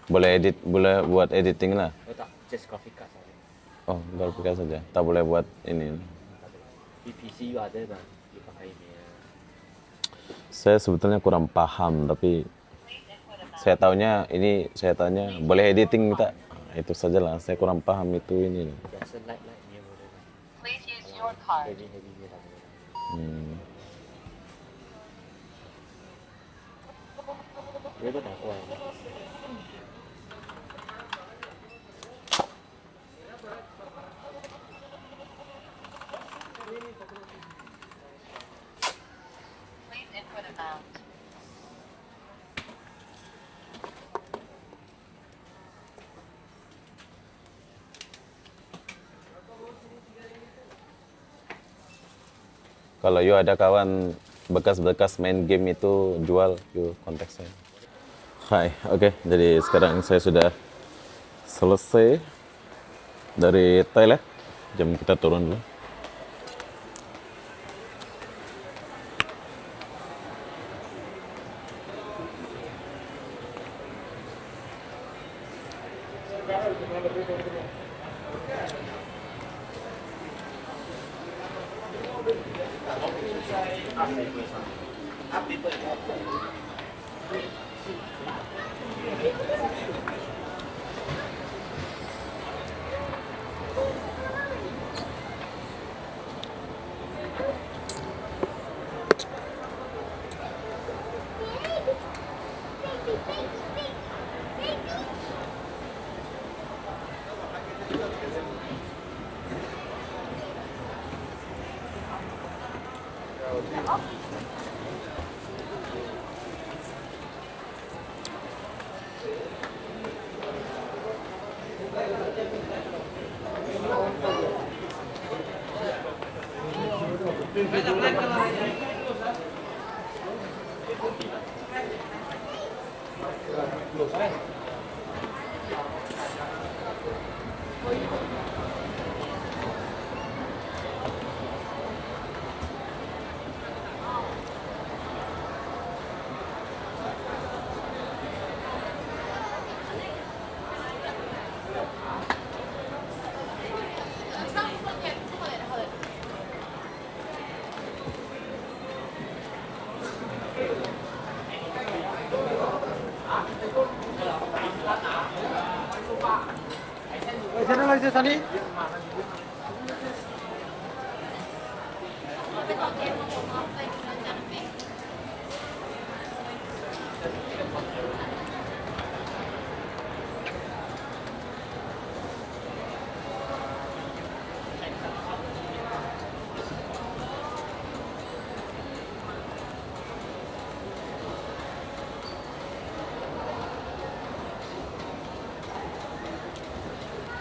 Boleh edit, boleh buat editing lah. Oh, tak, just graphic card saja. Oh, graphic card saja. Tak boleh buat ini. Tapi P C you ada bang, you pakai ini ya. Saya sebetulnya kurang paham, tapi Saya taunya ini, saya tanya, "Boleh editing tak?" Itu sajalah, saya kurang paham itu ini. Biasa light-light dia boleh lah. Please use your card. Heavy-heavy dia tak boleh lah. Hmm. Dia pun tak kuat. Please input amount. Kalau you ada kawan bekas-bekas main game itu, jual, you kontak saya. Hai, oke, jadi sekarang saya sudah selesai dari toilet. Jom kita turun dulu.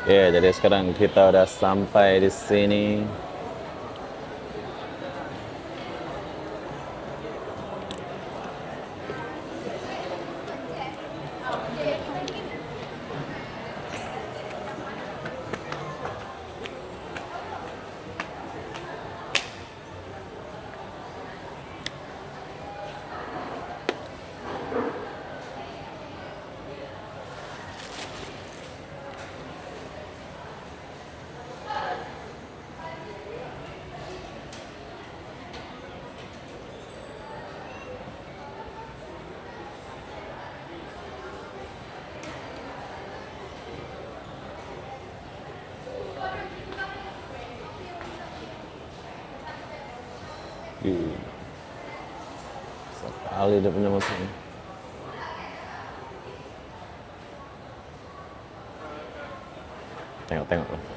Ya, jadi sekarang kita udah sampai di sini. Hmm. Sekali dia punya masuk ni. Tengok-tengok lah.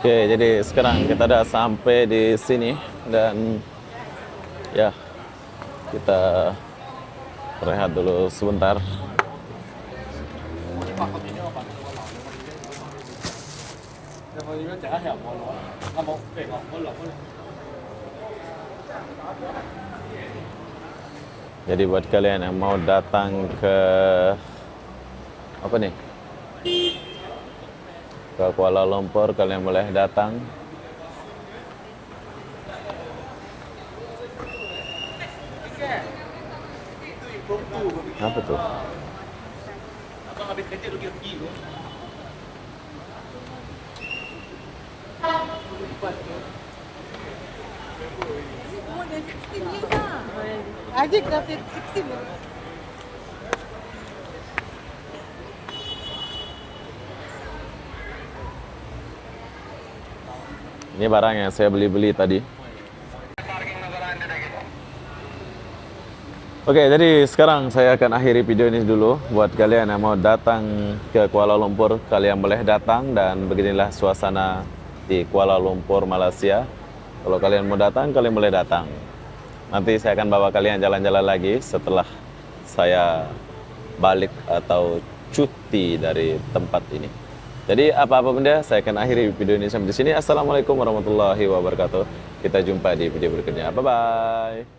Oke, jadi sekarang kita udah sampai di sini dan ya, kita rehat dulu sebentar. Jadi buat kalian yang mau datang ke apa nih? Ke Kuala Lumpur, kalian boleh datang. Apa tuh? Azik dah sixteen. Ini barang yang saya beli-beli tadi. Oke, jadi sekarang saya akan akhiri video ini dulu. Buat kalian yang mau datang ke Kuala Lumpur, kalian boleh datang dan beginilah suasana di Kuala Lumpur, Malaysia. Kalau kalian mau datang, kalian boleh datang. Nanti saya akan bawa kalian jalan-jalan lagi setelah saya balik atau cuti dari tempat ini. Jadi apa-apa benda, saya akan akhiri video ini sampai di sini. Assalamualaikum warahmatullahi wabarakatuh. Kita jumpa di video berikutnya. Bye-bye.